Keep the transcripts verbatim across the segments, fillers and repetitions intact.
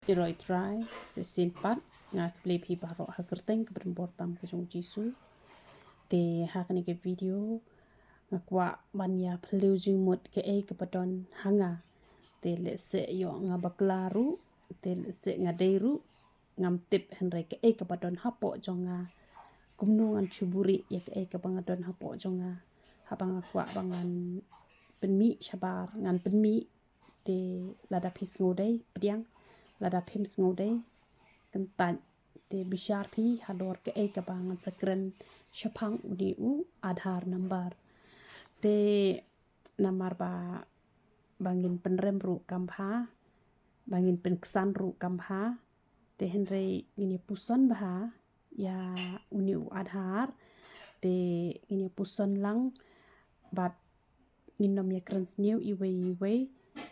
Ïaroh Trai, shisien pat nga khublei phi baroh ha ka kyrteng kaba donbor tam ka jong u Jisu. Te ha kane ka video nga kwah ban ïa phylliew jingmut kaei kaba don ha nga. Te lehse ïoh nga bakla ruh, te lehse nga dei ruh, ngam tip, hynrei kaei kaba don hapoh jong nga, kumno ngan shu buhrieh ïa kaei kaba nga don hapoh jong nga. Haba nga kwah ba ngan pynmih shabar, ngan pynmih. Te lada phi sngewdei, pdiang. Lada phim sngewdei, kyntait. Te bishar phi halor kaei kaba ngan sa kren shaphang une u Aadhaar number. Te namar ba, ba ngin pynrem ruh kam bha, ba ngin pynksan ruh kam bha. Te hynrei ngin ïa puson bha ïa une u Aadhaar. Te ngin ïa puson lang bad ngin nym ïa kren sniew iwei iwei.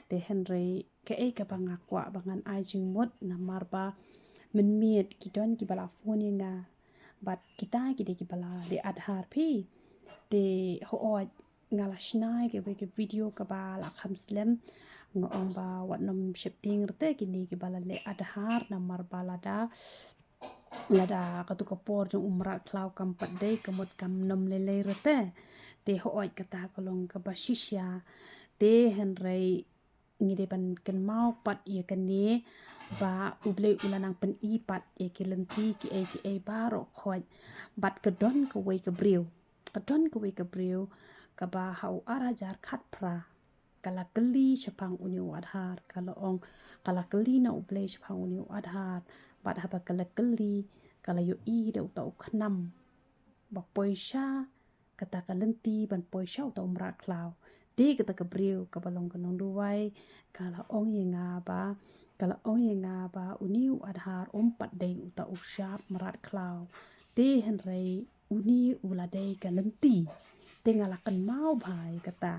Te hynrei kaei kaba nga kwah ba ngan ai jingmut, namar ba mynmiet ki don kiba la phone ïa nga bad kita ki dei kiba la leh Aadhaar phi. Te hooid, nga la shna ïa kawei ka video kaba la kham slem, nga ong ba wat nym sheptieng rta kine kiba la leh Aadhaar, namar ba lada, lada katu ka por jong u mrad khlaw kam pat dei, ka mut kam nym lei lei rta. Te hooid, kata ka long kaba shisha. Te hynrei ngi dei ban kynmaw pat ïa kane ba U Blei u la nang pyni pat ïa ki lynti kiei kiei baroh khoit. Bad ka don kawei ka briew, ka don kawei ka briew kaba ha u ar hajar khatphra ka la kylli shaphang une u Aadhaar, ka la ong, ka la kylli na U Blei shaphang une u Aadhaar. Bad haba ka la kylli, ka la ïohi da uta u khnam ba poi sha kata ka lynti ban poi sha uta u mrad khlaw. Te kata ka briew kaba long ka nongduwai ka la ong ïa nga ba, ka la ong ïa nga ba une u Aadhaar um pat dei uta u shap mrad khlaw. Te hynrei une u la dei ka lynti. Te nga la kynmaw bha ïa kata.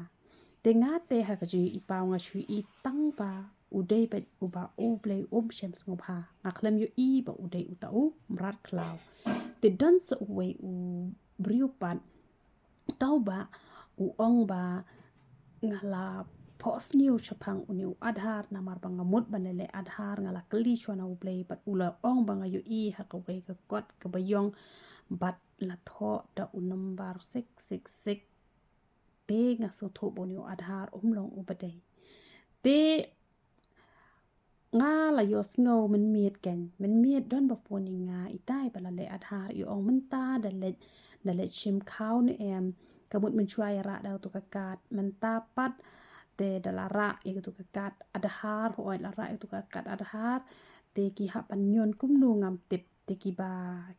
Te nga te ha ka jingïohi paw nga shu ïohi tang ba u dei beit uba U Blei um shem sngewbha. Nga khlem ïohi ba u dei uta u mrad khlaw. Te don sa uwei u briew pat, uta uba u ong ba nga la phohsniew shaphang une u Aadhaar, namar ba nga mut ban leh Aadhaar, nga la kylli shuwa na U Blei bad u la ong ba nga ïohi ha kawei ka kot kaba ïong bad la thoh da u number six six six. Te nga sngewthuh ba une u Aadhaar um long uba dei. Te nga la ïohsngew mynmiet kein, mynmiet don ba phone ïa nga, itai ba la leh Aadhaar, i ong mynta da leit, da leit shim khaw ne em. Ka mut mynshuwa ïa rah da utu ka kad, mynta pat te da la rah ïa utu ka kad Aadhaar, hooid la rah ïa utu ka kad Aadhaar. Te ki hap ban ñion kumno ngam tip, te kiba,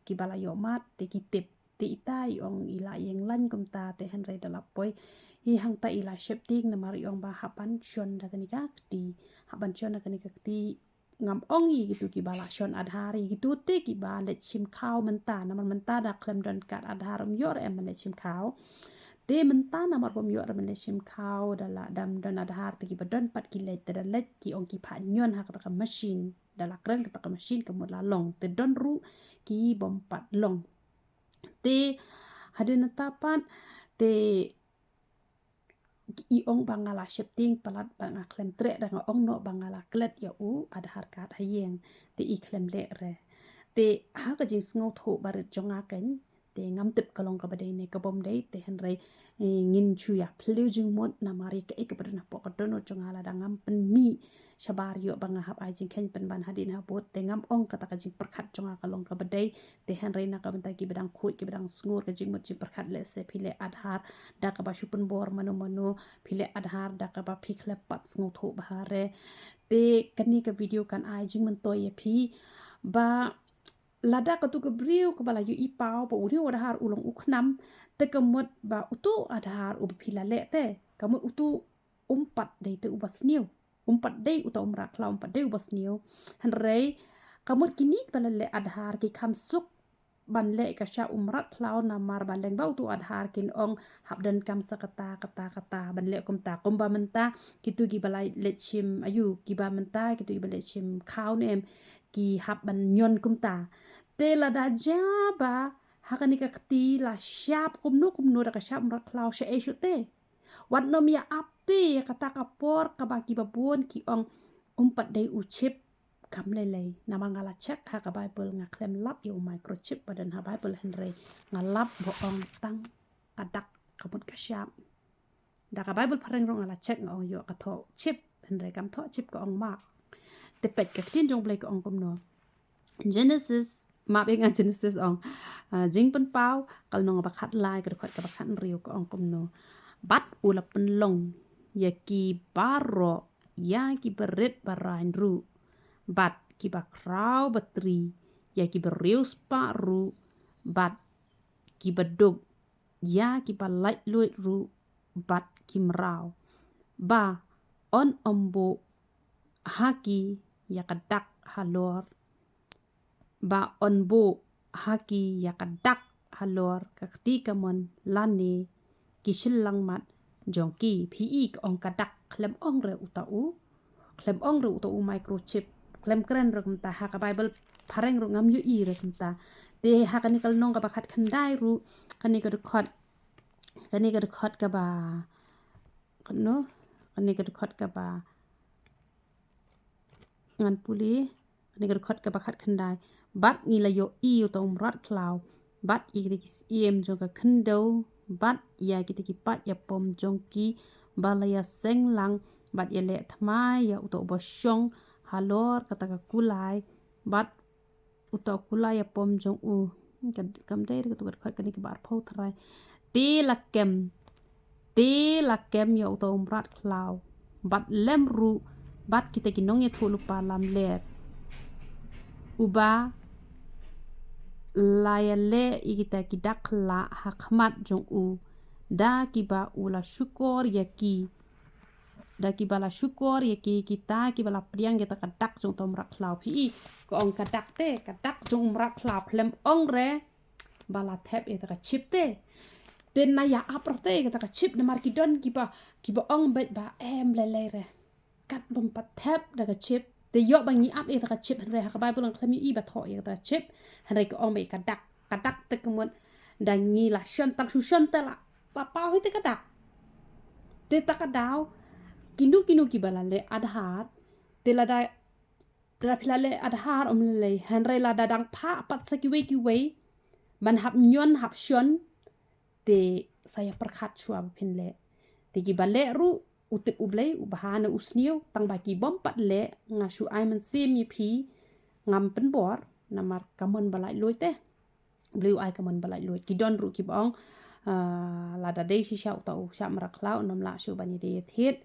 kiba la ïoh mad te ki tip. Te ita i ong i la ïeng lain kumta, te hynrei da la poi hi hangta i la sheptieng, namar i ong ba hap ban shon da kane ka kti, hap ban shon da kane ka kti. Ngam ong ïa kitu kiba la shon Aadhaar, ïa kitu te kiba leit shim khaw mynta, namar mynta da khlem don kad Aadhaar, ym ïoh re em ban leit shim khaw. Te mynta namar bym ïoh re ban leit shim khaw, da la dam don Aadhaar, te kiba don pat ki leit, te da leit ki ong ki phah ñion ha kata ka machine, da la kren kata ka machine ka mut la long, te don ruh ki bym pat long. Te hadien nangta pat te i ong ba nga la sheptieng palat, ba nga khlem treh, da nga ong noh ba nga la klet ïa u Aadhaar card ha ïing, te i khlem leh re. Te ha ka jingsngewthuh barit jong nga kein, te ngam tip ka long kaba dei ne ka bym dei, te hynrei, eh, ngin shu ïa phylliew jingmut, namar ïa kaei kaba don hapoh ka dohnud jong nga, lada ngam pynmih shabar ïoh ba nga hap ai jingkheiñ pynban hadien habud, te ngam ong kata ka jingpyrkhat jong nga ka long kaba dei. Te hynrei na ka bynta kiba dang khuid, kiba dang sngur ka jingmut jingpyrkhat, lehse phi leh Aadhaar da kaba shu pynbor mano mano, phi leh Aadhaar da kaba phi khlem pat sngewthuh bha re. Te kane ka video kan ai jingmyntoi ïa phi ba lada katu ka briew kaba la ïohi paw ba une u Aadhaar u long u khnam, te ka mut ba utu u Aadhaar uba phi la leh te, ka mut utu um pat dei te uba sniew. Um pat dei uta u mrad khlaw, um pat dei uba sniew. Hynrei ka mut kine kiba la leh Aadhaar ki kham suk ban leh ka shap u mrad khlaw, namar ba lyngba utu u Aadhaar kin ong hap donkam sa kata, kata, kata ban leh kumta. Kumba mynta kitu kiba la leit shim, aïu, kiba mynta kitu kiba leit shim khaw ne em, ki hap ban ñion kumta. Te lada jia ba ha kane ka kti la shap kumno kumno da ka shap mrad khlaw, shaei shuh te? Wat nym ïa ap te ïa kata ka por kaba kiba bun ki ong um pat dei u chip Kam lei lei, namar nga la check ha ka Bible, nga khlem lap ïa u microchip ba don ha Bible, hynrei nga lap ba ong tang ka dak ka mut ka shap. Da ka Bible phareng ruh nga la check, nga ong ïoh ka thoh chip, hynrei kam thoh chip, ka ong map. Te peit ka ktien jong U Blei ka ong kumno. Genesis, map ïa nga, Genesis ong. Ah, Jingpynpaw, ka lynnong ba khatlai, ka dkhot kaba khathynriew, ka ong kumno. Bad u la pynlong ïa ki baroh, ïa ki barit baraiñ ruh, bad ki bakhraw batri, ïa ki bariewspah ruh, bad ki baduk, ïa ki balaitluid ruh, bad ki mraw. Ba yn ym buh ha ki ïa ka dak halor, ba yn buh ha ki ïa ka dak halor ka kti kamon lane ki shyllangmat jong ki. Phi i, ka ong ka dak, khlem ong re uta u, khlem ong re uta u microchip, khlem kren re kumta. Ha ka Bible phareng ruh ngam ïohi re kumta. Te ha kane ka lynnong kaba khatkhyndai ruh, kane ka dkhot, kane ka dkhot kaba, kano, kane ka dkhot kaba, ngan pule, kane ka dkhot kaba khatkhyndai. Bad ngi la ïohi uta u mrad khlaw, bad ïa kita ki syiem jong ka khyndew, bad ïa kita ki paid ïapom jong ki, ba la ïaseng lang, bad ïaleh thymmai ïa uta uba shong halor kata ka kulai, bad uta u kulai ïapom jong u. Ka, kam dei re kata ka dkhot, kane kaba arphew trai. Te la kem, te la kem ïa uta u mrad khlaw, bad lem ruh bad kita ki nongïathuhlypa lamler, uba la ïaleh ïa kita ki dak khyllah ha khmat jong u, da kiba u la shukor ïa ki, da kiba la shukor ïa ki, kita kiba la pdiang ïa kata ka dak jong uta u mrad khlaw. Phi i, ka ong ka dak te, ka dak jong u mrad khlaw, khlem ong re ba la thep ïa kata ka chip te. Te na ïa ap re te ïa kata ka chip, namar ki don kiba, kiba ong beit ba em lei lei re, kat bym pat thep da ka chip. Te ïoh ba ngi ap ïa kata ka chip, hynrei ha ka Bible nga khlem ïohi ba thoh ïa kata ka chip, hynrei ka ong ba ïa ka dak, ka dak te ka mut da ngi la shon, tang shu shon te la, la paw hi te ka dak. Te ta ka daw, kino kino kiba la leh Aadhaar, te lada, lada phi la leh Aadhaar ym lei lei, hynrei lada dang phah pat sa kiwei kiwei ban hap ñion hap shon, te sa ïa pyrkhat shuwa ba phin leh. Te kiba leh ruh, u tip U Blei, u bha ne u sniew, tang ba ki bym pat leh, nga shu ai mynsiem ïa phi, ngam pynbor, namar ka mon ba laitluid te. U Blei u ai ka mon ba laitluid. Ki don ruh kiba ong, ah, lada dei shisha uta u shah mrad khlaw, un ym lah shuh ban ïadei ïathied.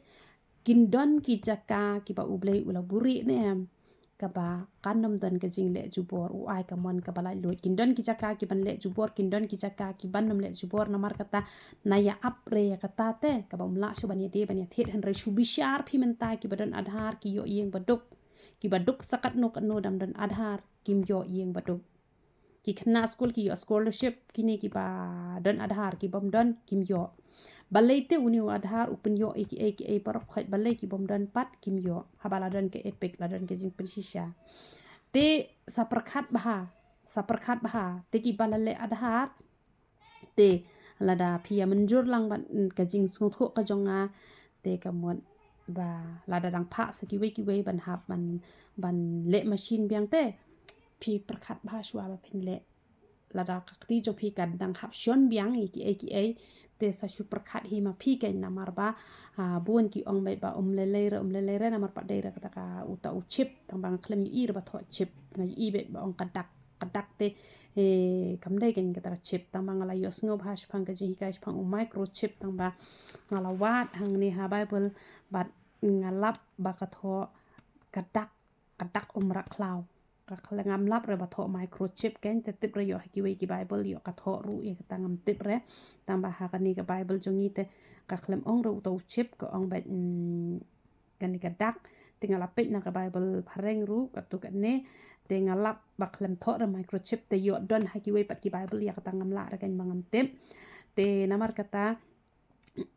Kin don ki jaka kiba U Blei u la buhrieh ne em, kaba kan ym don ka jingleh jubor, u ai ka mon kaba laitluid. Kin don ki jaka kiban leh jubor, kin don ki jaka kiban ym leh jubor, namar kata na ïa ap re ïa kata te, kaba ym lah shuh ban ïadei ban ïathied. Hynrei shu bishar phi mynta, kiba don Aadhaar ki ïoh ïing baduk. Kiba duk sa katno katno dang don Aadhaar kim ïoh ïing baduk. Ki khynnah skul ki ïoh scholarship, kine kiba don Aadhaar, ki bym don kim ïoh. Balei te une u Aadhaar u pynïoh ïa kiei kiei baroh, khoit balei ki bym don pat kim ïoh, haba la don ka EPIC, la don ka jingpynshisha. Te sa pyrkhat bha, sa pyrkhat bha, te kiba la leh Aadhaar, te lada phi ïa mynjur lang bad, mm, ka jingsngewthuh ka jong nga, te ka mut ba lada dang phah sa kiwei kiwei ban hap ban, ban leh machine biang te, phi pyrkhat bha shuwa ba phin leh. Lada ka kti jong phi ka dang hap shon biang ïa kiei kiei, te sa shu pyrkhat hi ma phi kein, namar ba, ah, bun ki ong beit ba ym lei lei re, ym lei lei re, namar pat dei re kata ka uta u chip, tang ba nga khlem ïohi re ba thoh chip, nga ïohi beit ba ong ka dak, ka dak te, eh, kam dei kein kata ka chip, tang ba nga la ïohsngew bha shaphang ka jinghikai shaphang u microchip, tang ba nga la wad hangne ha Bible, bad nga lap ba ka thoh ka dak, ka dak u mrad khlaw. Ka khlem, ngam lap re ba thoh microchip kein, te tip re ïoh ha kiwei ki Bible ïoh ka thoh ruh ïa kata, ngam tip re. Tang ba ha kane ka Bible jong ngi te ka khlem ong re uta u chip, ka ong beit, mm, kane ka dak. Te nga la peit na ka Bible phareng ruh katto katne, te nga lap ba khlem thoh re microchip, te ïoh don ha kiwei pat ki Bible ïa kata, ngam lah re kein ba ngam tip. Te namar kata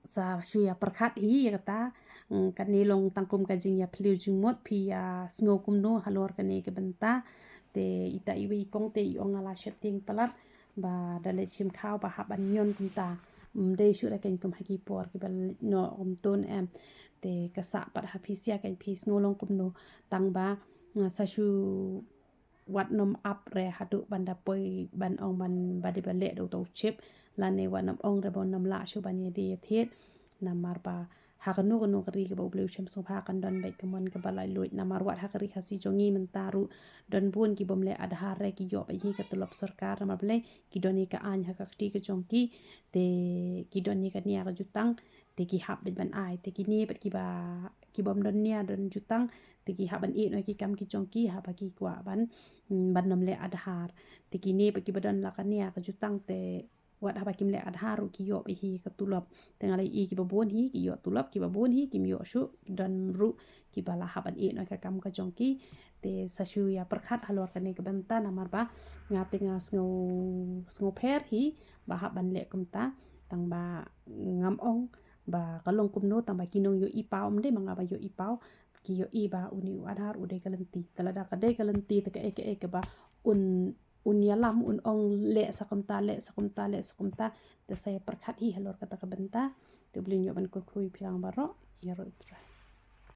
sa shu ïa pyrkhat hi ïa kata, mm, kane long tang kum ka jingïaphylliew jingmut, phi ïa sngew kumno halor kane ka bynta. Te ita iwei i kong te i ong nga la sheptieng palat ba da leit shim khaw ba hap ban ñion kumta. Ym dei shuh re kein kum ha ki por kiba leit noh kumto ne em. Te ka sah pat ha phi sha kein, phi sngew long kumno, tang ba Nga sa shu wat nym ap re haduh ban da poi ban ong ban ba dei ba leh da uta u chip, lane wat nym ong re ba nym lah shuh ban ïa dei ïa thied. Namar ba ha kano kano ka ri kaba U Blei u shem sngewbha kan don beit ka mon kaba laitluid. Namar wat ha ka ri Khasi jong ngi mynta ruh don bun ki bym leh Aadhaar re ki ïoh beit hi ka tulop sorkar, namar balei? Ki don ïa ka aiñ ha ka kti ka jong ki, te ki don ïa ka nia ka jutang, te ki hap beit ban ai. Te kine pat kiba, ki bym don nia don jutang, te ki hap ban ïeh noh ïa ki kam ki jong ki haba ki kwah ban, mm, ban nym leh Aadhaar. Te kine pat kiba don la ka nia ka jutang, te wat haba kim leh Aadhaar ruh ki ïoh beit hi ka tulop. Te nga la ïohi kiba bun hi ki ïoh tulop, kiba bun hi kim ïoh shuh. Don ruh kiba la hap ban ïeh noh ïa ka kam ka jong ki. Te sa shu ïa pyrkhat halor kane ka bynta, namar ba nga te nga sngew, sngewpher hi ba hap ban leh kumta. Tang ba ngam ong ba ka long kumno, tang ba ki nongïohi paw, ym dei ma nga ba ïohi paw, ki ïohi ba une u Aadhaar u dei ka lynti. Te lada ka dei ka lynti, te kaei kaei kaba un, un ïalam, un ong leh sa kumta, leh sa kumta, leh sa kumta. Te sa ïa pyrkhat hi halor kata ka bynta. Te U Blei un ïoh ban kyrkhu ïa phi lang baroh. Ïaroh Trai.